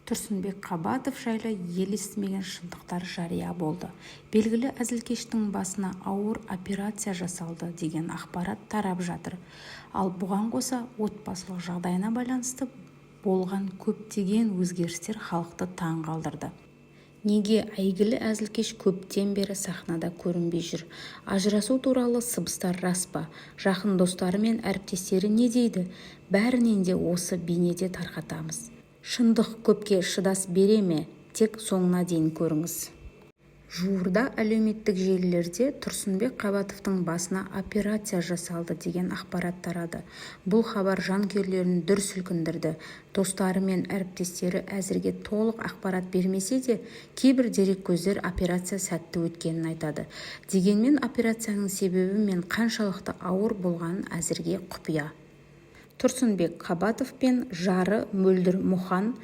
Тұрсынбек Қабатов жайлы ел естімеген шындықтар жария болды. Белгілі әзілкештің басына ауыр операция жасалды деген ақпарат тарап жатыр. Ал бұған қоса отбасылық жағдайына байланысты болған көптеген өзгерістер халықты таң қалдырды. Неге әйгілі әзілкеш көптен бері сахнада көрінбей жүр? Ажырасу туралы сыбыстар рас па? Жақын достары мен әріптестері не дейді? Бәрінен де осы бейнеде тарқатамыз. Шындық көпке шыдас бере ме? Тек соңына дейін көріңіз. Жуырда әлеуметтік желілерде Тұрсынбек Қабатовтың басына операция жасалды деген ақпарат тарады. Бұл хабар жанкүйерлерін дүр сілкіндірді. Достары мен әріптестері әзірге толық ақпарат бермесе де, кейбір дереккөздер операция сәтті өткенін айтады. Дегенмен операцияның себебі мен қаншалықты ауыр болғаны әзірге құпия. Тұрсынбек Қабатов пен жары Мөлдір Мұхан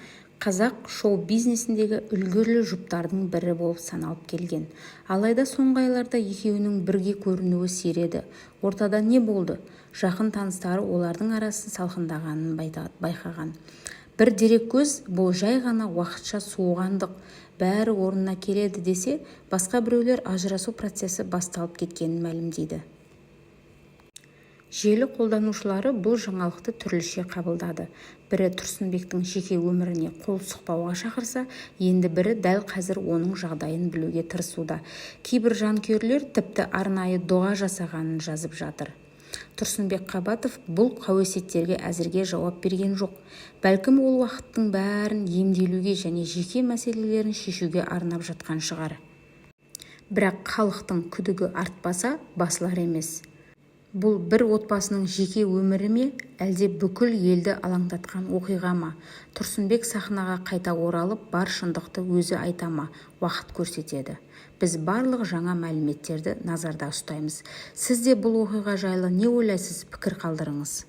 қазақ шоу-бизнесіндегі үлгілі жұптардың бірі болып саналып келген. Алайда соңғы айларда екеуінің бірге көрінуі сиреді. Ортада не болды? Жақын таныстары олардың арасының салқындағанын байқаған. Бір дереккөз бұл жай ғана уақытша суығандық, бәрі орнына келеді десе, басқа біреулер ажырасу процесі басталып кеткенін мәлімдейді. Желі қолданушылары бұл жаңалықты түрліше қабылдады. Бірі Тұрсынбектің жеке өміріне қол сұқпауға шақырса, енді бірі дәл қазір оның жағдайын білуге тырысуда. Кейбір жанкүйерлер тіпті арнайы дұға жасағанын жазып жатыр. Тұрсынбек Қабатов бұл қауесеттерге әзірге жауап берген жоқ. Бәлкім, ол уақытының бәрін емделуге және жеке мәселелерін шешуге арнап жатқан шығар. Бірақ халықтың күдігі артпаса, басылар емес. Бұл бір отбасының жеке өмірі ме, әлде бүкіл елді алаңдатқан оқиға ма? Тұрсынбек сахнаға қайта оралып, бар шындықты өзі айта ма? Уақыт көрсетеді. Біз барлық жаңа мәліметтерді назарда ұстаймыз. Сіз де бұл оқиға жайлы не ойлайсыз? Пікір қалдырыңыз.